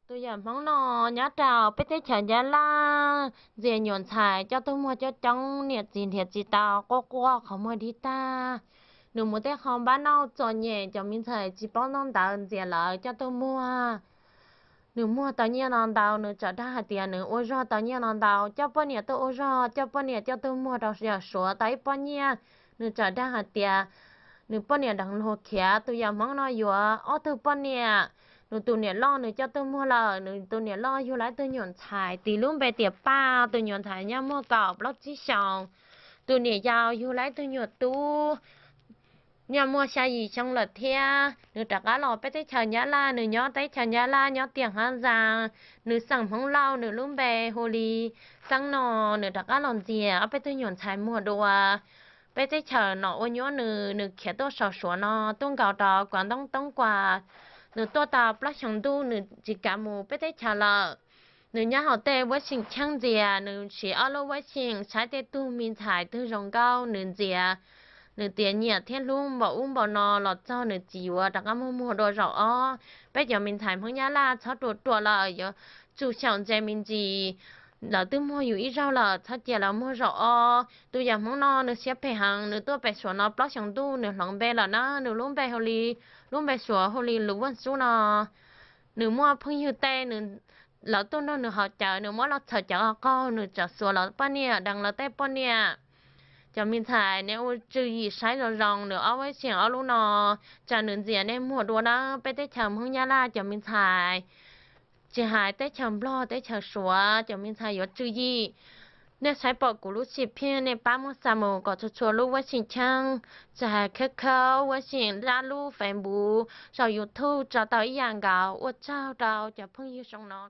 Tus yawm Hmoob no nyob rau peb teb chaws Nyab Laj, ntxias nyuam ntxhais coj tuaj muag coob coob, niam txiv nrhiav tsis tau, quaj quaj qhov muag dib tag. Nws mus tej qho npab nauj txom nyem, cov me ntxhais tsis paub ntaub ntawv ntxias lawv coj tuaj muag. Nws muag tau nyiaj no ntau, nws txawm dag hais tias nws ua zog tau nyiaj no ntau, coj poj niam tuaj ua zog, coj poj niam coj tuaj muag rau yawm Suav tau ib pob nyiaj. Nws txawm dag hais tias nws poj niam deev luag khiav, tus yawm Hmoob no yuav ob tug poj niam. Nws tus niam loj nws coj tuaj muag lawm, nws tus niam loj yug lawv ib tug nyuam ntxhais tis lub npe tias Paj, tus nyuam ntxhais nyob muaj kaum plaub tsib xyoos. Tus niam yau yug lawv ib tug nyuam tub nyob muaj xya yim xyoo lawm thiab. Nws rov qab los peb teb chaws Nyab Laj, nws nyob teb chaws Nyab Laj nyob tiaj hav zas. Nws xeem Hmoob Lauj, nws lub npe hu li Xeeb no. Nws rov qab los ntxias ob peb tug nyuam ntxhais muag dua. Peb teb chaws nom ua nyuab nws, nws khiav tuaj saum Suav no tuaj nkaus rau Kuam Ntoob Toob Kuas. Nws tuaj tau plaub xyoos ntuj nws tsis kav mus peb teb chaws lawm. Nws nyob hauv tej web seem cheeb ntxias, nws siv ob lub web seem saib tej tug me ntxhais twg zoo nkauj nws ntxias. Nws tias nyiam thiab hlub npaum ub npaum no los txog nws txiv yuav rov qab muag muag dua zaum ob. Peb cov me ntxhais Hmoob Nyab Laj txhob ruam ruam lawm, yuav tsum xyaum ntse me ntsis. Lawv twb muag yus ib zaug lawm, txhob cia lawv muag zaum ob. Tus yawm Hmoob no nws siab phem heev, nws tuaj pem Suav no plaub xyoos ntuj nws hloov npe lawm na, nws lub npe hu li, lub npe Suav hu li Lus Vaj Xub no. Nws muaj phooj ywg tej, nws, lawv tuaj nrog nws haus cawv, nws muab los txhawm cawv qaug, nws txawm xuas lawv poj niam, deev lawv tej poj niam. Cov me ntxhais nej ua tswv yim saib zoo zoo nws ob web seem ob lub no, tsam nws ntxias nej muag dua na. Peb teb chaws Hmoob Nyab Laj cov me ntxhais, tsis hais teb chaws Nplog teb chaws Suav cov me ntxhais yuav tswv yim. Nej saib pom kuv lub sij phiaj nej pab muab xa mus kom txhua txhua lub web seem cheeb, tsis hais khawb khawb web seem, dab lub Facebook, saum YouTube tso tau ib yam nkaus. Ua tsaug rau cov phooj ywg zoo no.